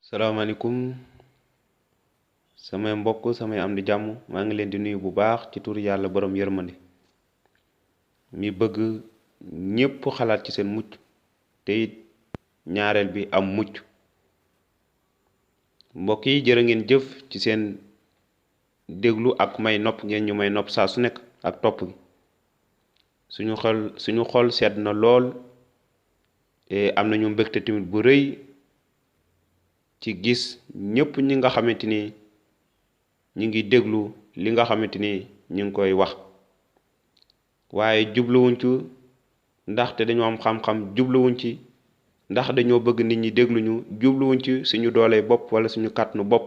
salaamaaleykum samay mbokk samay am di jàmm maa ngi leen di nuyu bu baax ci tur yàlla borom yërmande mi bëgg ñépp xalaat ci seen mucc te it ñaareel bi am mucc. mbokk yi jërë ngeen jëf ci seen déglu ak may nopp ngeen ñu may nopp saa su nekk ak topp gi suñu xol sedd na lool te am nañu mbégte tamit bu rëy ci gis ñépp ñi nga xamante ni ñi ngi déglu li nga xamante ni ñi ngi koy wax waaye jubluwuñ ci ndaxte dañoo am xam-xam, jubluwuñ ci ndax dañoo bëgg nit ñi dégluñu, jubluwuñ ci suñu doole bopp wala suñu kàttanu bopp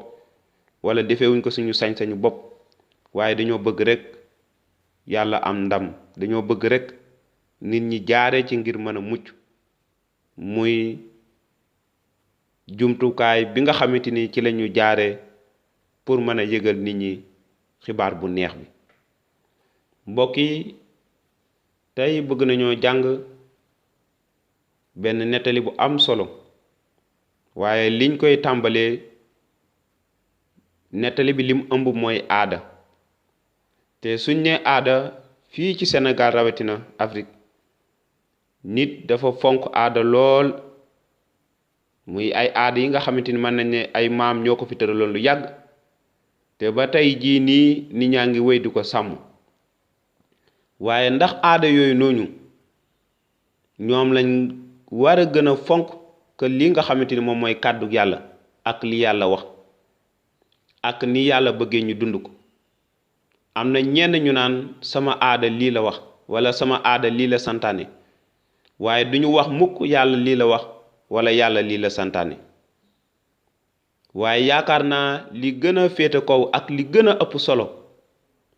wala defewuñ ko suñu sañ-sañu bopp waaye dañoo bëgg rek yàlla am ndam. dañoo bëgg rek nit ñi jaare ci ngir mën a mucc, muy jumtukaay bi nga xamante ni ci lañu jaare pour mën a yëgal nit ñi xibaar bu neex bi. mbokk yi tey bëgg nañoo jàng benn nettali bu am solo, waaye liñ koy tàmbalee nettali bi lim ëmb mooy aada. te suñ ne aada fii ci Sénégal rawatina Afrique, nit dafa fonk aada lool, muy ay aada yi nga xamante ni mën nañ ne ay maam ñoo ko fi tëraloon lu yàgg te ba tey jii nii nit ñaa ngi wéy di ko sàmm. waaye ndax aada yooyu noonu ñoom lañ war a gën a fonk que li nga xamante ni moom mooy kàddu yàlla ak li yàlla wax ak ni yàlla bëggee ñu dund ko? am na ñenn ñu naan sama aada lii la wax wala sama aada lii la santaane, waaye duñu wax mukk yàlla lii la wax wala yàlla lii la santaane. waaye yaakaar naa li gën a féete kaw ak li gën a ëpp solo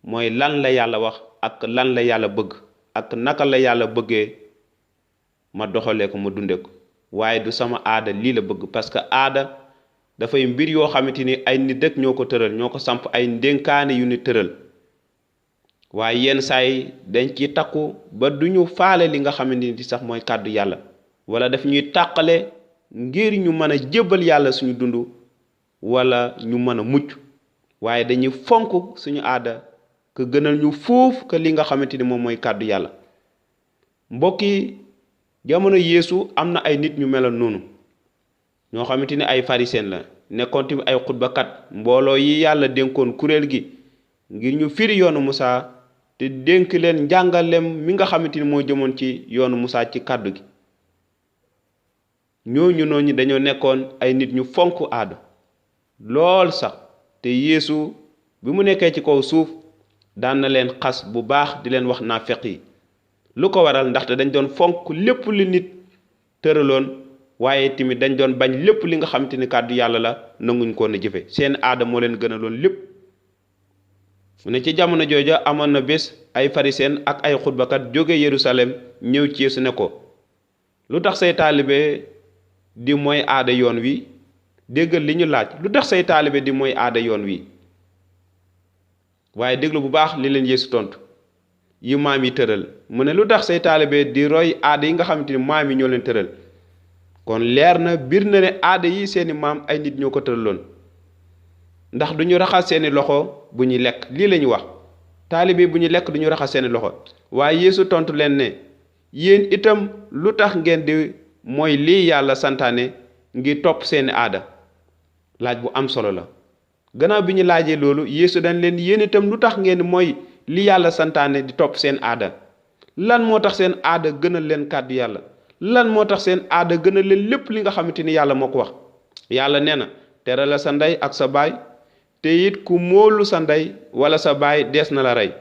mooy lan la yàlla wax ak lan la yàlla bëgg ak naka la yàlla bëggee ma doxalee ko ma dunde ko, waaye du sama aada lii la bëgg. parce que aada dafay mbir yoo xamante ni ay nit rek ñoo ko tëral, ñoo ko samp, ay ndénkaane yu ni tëral, waaye yenn saay dañ ci takku ba duñu faale li nga xamante ni sax mooy kàddu yàlla, wala daf ñuy tàqale ngir ñu mën a jébbal yàlla suñu dund wala ñu mën a mucc. waaye dañuy fonk suñu aada que gënal ñu foofu que li nga xamante ni moom mooy kàddu yàlla. mbokk yi jamono Yeesu am na ay nit ñu meloon noonu, ñoo xamante ni ay pharisien la, nekkoon tamit ay xutbakat, mbooloo yi yàlla dénkoon kuréel gi ngir ñu firi yoonu Musaa te dénk leen njàngalem mi nga xamante ni moo jëmoon ci yoonu Musaa ci kàddu gi. ñooñu noonu dañoo nekkoon ay nit ñu fonk aada lool sax, te Yeesu bi mu nekkee ci kaw suuf daan na leen xas bu baax di leen wax naafeq yi. lu ko waral? ndaxte dañ doon fonk lépp li nit tëraloon, waaye tamit dañ doon bañ lépp li nga xamante ni kàddu yàlla la nanguñ ko na jëfe. seen aada moo leen gënaloon lépp. mu ne ci jamono jooja amoon na bés ay pharisien ak ay xutbakat jóge Yerusalem ñëw ci Yeesu ne ko, lu tax say taalibe di mooy aada yoon wi? déggal li ñu laaj, lu tax say taalibe di mooy aada yoon wi? waaye déglu bu baax li leen Yeesu tontu, yi maam yi tëral. mu ne lu tax say taalibe di roy aada yi nga xamante ni maam yi ñoo leen tëral? kon leer na bir na ne aada yi seeni maam ay nit ñoo ko tëraloon. ndax duñu raxas seeni loxo bu ñuy lekk, lii la ñu wax. taalibe bu ñu lekk duñu raxas seeni loxo. waaye Yeesu tontu leen ne, yéen itam lu tax ngeen di mooy lii yàlla santaane ngir topp seeni aada? laaj bu am solo la. gannaaw bi ñu laajee loolu, Yeesu dañ leen, yéen itam lu tax ngeen mooy li yàlla santaane di topp seen aada? lan moo tax seen aada gënal leen kàddu yàlla? lan moo tax seen aada gënal leen lépp li nga xamante ni yàlla moo ko wax? yàlla nee na, teral sa ndey ak sa baay, te it ku móolu sa ndey wala sa baay dees na la rey.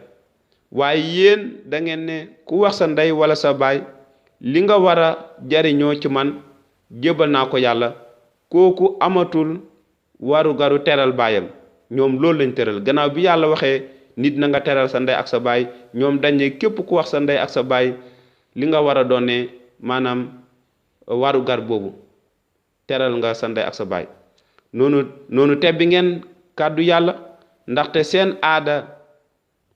waaye yéen da ngeen ne, ku wax sa ndey wala sa baay li nga war a jariñoo ci man jébbal naa ko yàlla, kooku amatul waru garu teral baayam. ñoom loolu lañ teral. gannaaw bi yàlla waxee nit na nga teral sa ndey ak sa baay, ñoom dañ ne képp ku wax sa ndey ak sa baay li nga war a doone maanaam waru gar boobu teral nga sa ndey ak sa baay. noonu tebbi ngeen kàddu yàlla, ndaxte seen aada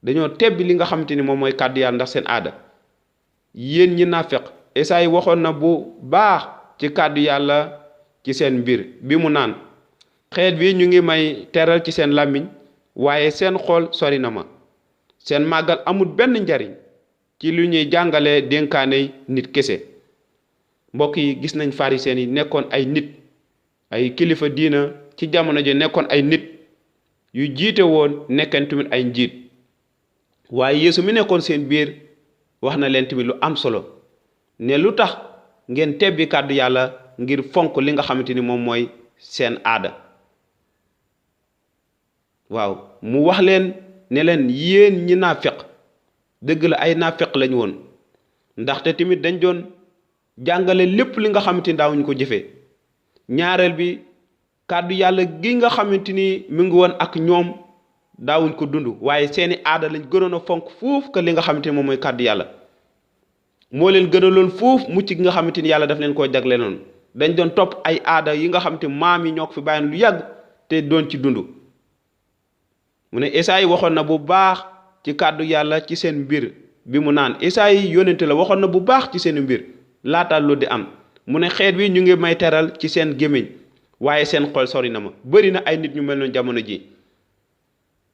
dañoo tebbi li nga xamante ni moom mooy kàddu yàlla ndax seen aada. yéen ñi naafeq, Esaay waxoon na bu baax ci kàddu yàlla ci seen mbir bi mu naan, xeet bi ñu ngi may teral ci seen làmmiñ waaye seen xol sori na ma. seen màggal amul benn njariñ ci lu ñuy jàngale dénkaane nit kese. mbokk yi gis nañ pharisien yi nekkoon ay nit, ay kilifa diina ci jamono ji nekkoon ay nit yu jiite woon nekkeen tamit ay njiit. waaye Yeesu mi nekkoon seen biir wax na leen tamit lu am solo ne lu tax ngeen tebbi kàddu yàlla ngir fonk li nga xamante ni moom mooy seen aada. waaw mu wax leen ne leen yéen ñi naafeq, dëgg la ay naafeq lañ woon ndaxte tamit dañ doon jàngale lépp li nga xamante ni daawuñu ko jëfee. ñaareel bi kàddu yàlla gi nga xamante ni mu ngi woon ak ñoom daawuñ ko dund, waaye seeni aada lañ gënoon a fonk fuuf que li nga xamante ni moom mooy kàddu yàlla. moo leen gënaloon fuuf mucc gi nga xamante ni yàlla daf leen koo jagle noonu. dañ doon topp ay aada yi nga xamante maam yi ñoo ko fi bàyyi lu yàgg te doon ci dund. mu ne Esaay waxoon na bu baax ci kàddu yàlla ci seen mbir bi mu naan, Esaay yónnente la waxoon na bu baax ci seen mbir laata lu di am. mu ne xeet wi ñu ngi may teral ci seen gémmiñ waaye seen xol sori na ma. bëri na ay nit ñu mel noonu jamono ji,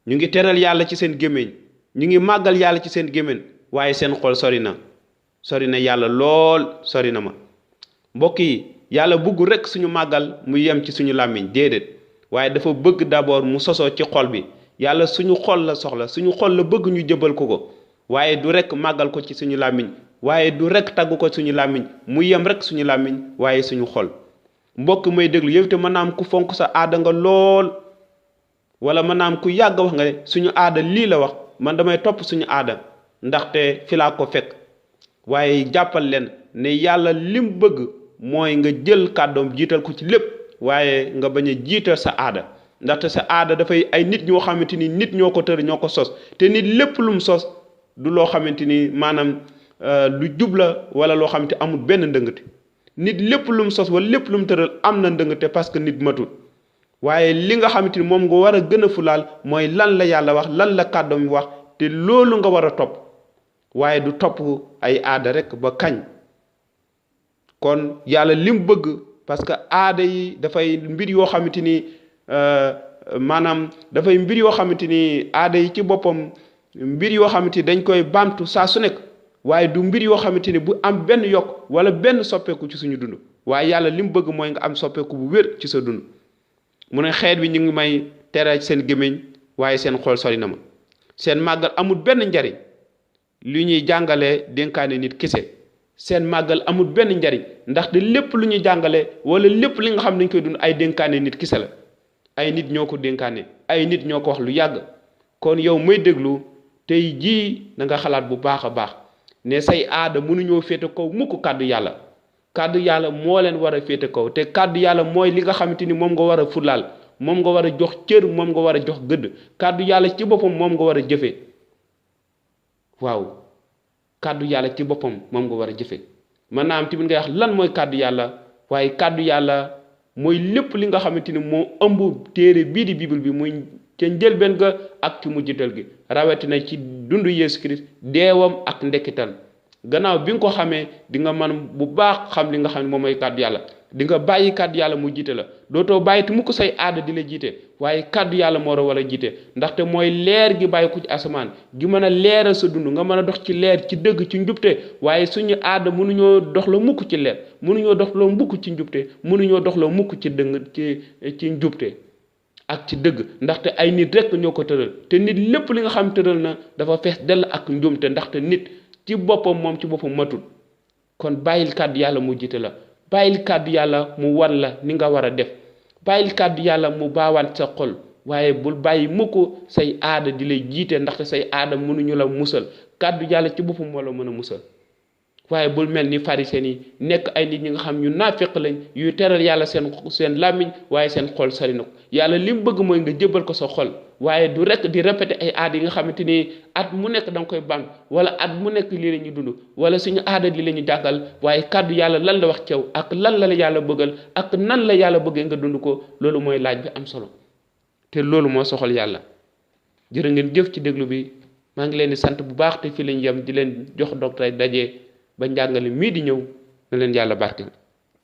ñu ngi teral yàlla ci seen gémmiñ, ñu ngi màggal yàlla ci seen gémmiñ waaye seen xol sori na yàlla lool, sori na ma. mbokk yi, yàlla bëggul rek suñu màggal mu yem ci suñu làmmiñ, déedéet, waaye dafa bëgg d'abord mu sosoo ci xol bi. yàlla suñu xol la soxla, suñu xol la bëgg ñu jëbal ko waaye du rek màggal ko ci suñu làmmiñ, waaye du rek tagg ko suñu làmmiñ mu yem rek suñu làmmiñ waaye suñu xol. mbokk may déglu yow te mën naa am ku fonk sa aada nga lool, wala mën naa am ku yàgg wax nga ne suñu aada lii la wax, man damay topp suñu aada ndaxte fi laa ko fekk. waaye jàppal leen ne yàlla lim bëgg mooy nga jël kàddoom jiital ko ci lépp, waaye nga bañ a jiital sa aada. ndaxte sa aada dafay ay nit ñoo xamante ni nit ñoo ko tër ñoo ko sos, te nit lépp lum sos du loo xamante ni maanaam lu jubla wala loo xamante amul benn ndëngate. nit lépp lum sos wala lépp lum tëral am na ndëngate parce que nit matul. waaye li nga xamante ni moom nga war a gën a fulaal mooy lan la yàlla wax, lan la kàddoom wax, te loolu nga war a topp, waaye du topp ay aada rek ba kañ. kon yàlla lim bëgg, parce que aada yi dafay mbir yoo xamante ni maanaam dafay mbir yoo xamante ni aada yi ci boppam mbir yoo xamante ni dañ koy baamtu saa su nekk, waaye du mbir yoo xamante ni bu am benn yokk wala benn soppeeku ci suñu dund. waaye yàlla li mu bëgg mooy nga am soppeeku bu wér ci sa dund. mu ne xeet wi ñu ngi may tere seen gémmiñ waaye seen xol sori na ma. seen màggal amul benn njariñ lu ñuy jàngalee dénkaane nit kese. seen màggal amul benn njariñ ndaxte lépp lu ñuy jàngale wala lépp li nga xam dañ koy dund ay dénkaane nit kese la. ay nit ñoo ko dénkaane, ay nit ñoo ko wax lu yàgg. kon yow may déglu tey jii na nga xalaat bu baax a baax ne say aada mënuñoo féete kaw mukk kàddu yàlla. kàddu yàlla moo leen war a féete kaw, te kàddu yàlla mooy li nga xamante ni moom nga war a fulaal, moom nga war a jox cër, moom nga war a jox gëdd. kàddu yàlla ci boppam moom nga war a jëfee. waaw kàddu yàlla ci boppam moom nga war a jëfee. mën naa am tamit ngay wax lan mooy kàddu yàlla, waaye kàddu yàlla mooy lépp li nga xamante ni moo ëmb téere bii di bible bi, muy ca njëlbeen ga ak ci mujjital gi, rawatina ci dundu Yeesu Christ, deewam ak ndekkital. gannaaw bi nga ko xamee di nga mën bu baax xam li nga xam ne moom mooy kàddu yàlla. di nga bàyyi kàddu yàlla mu jiite la, dootoo bàyyi te mu ko say aada di la jiite, waaye kàddu yàlla moo war a jiite. ndaxte mooy leer gi bàyyi ko ci asamaan gi mën a leeral sa dund, nga mën a dox ci leer, ci dëgg, ci njubte. waaye suñu aada mënuñoo dox la mukk ci leer, mënuñoo dox la mukk ci njubte, mënuñoo dox la mukk ci dëng ci njubte ak ci dëgg. ndaxte ay nit rek ñoo ko tëral, te nit lépp li nga xam tëral na dafa fees dell ak njumte, ndaxte nit ci boppam moom ci boppam matul. kon bàyyil kàddu yàlla mu jiite la, bàyyil kàddu yàlla mu wan la ni nga war a def, bàyyil kàddu yàlla mu baawaan sa xol, waaye bul bàyyi mukk say aada di lay jiite, ndaxte say aada mënuñu la musal. kàddu yàlla ci boppam moo la mën a musal. waaye bul mel ni pharisien yi nekk ay nit ñi nga xam ñu naafeq lañ, yuy teral yàlla seen làmmiñ waaye seen xol sori na ko. yàlla li mu bëgg mooy nga jëbal ko sa xol, waaye du rek di répéter ay aada yi nga xamante ni at mu nekk da nga koy bam, wala at mu nekk lii la ñuy dund, wala suñu aada li la ñu jàngal. waaye kàddu yàlla lan la wax ci yow, ak lan la yàlla bëggal, ak nan la yàlla bëggee nga dund ko, loolu mooy laaj bi am solo, te loolu moo soxal yàlla. jërë ngeen jëf ci déglu bi, maa ngi leen di sant bu baax, te fii lañ yem di leen jox docteur daje ba njàngale mii di ñëw. na leen yàlla barkeel.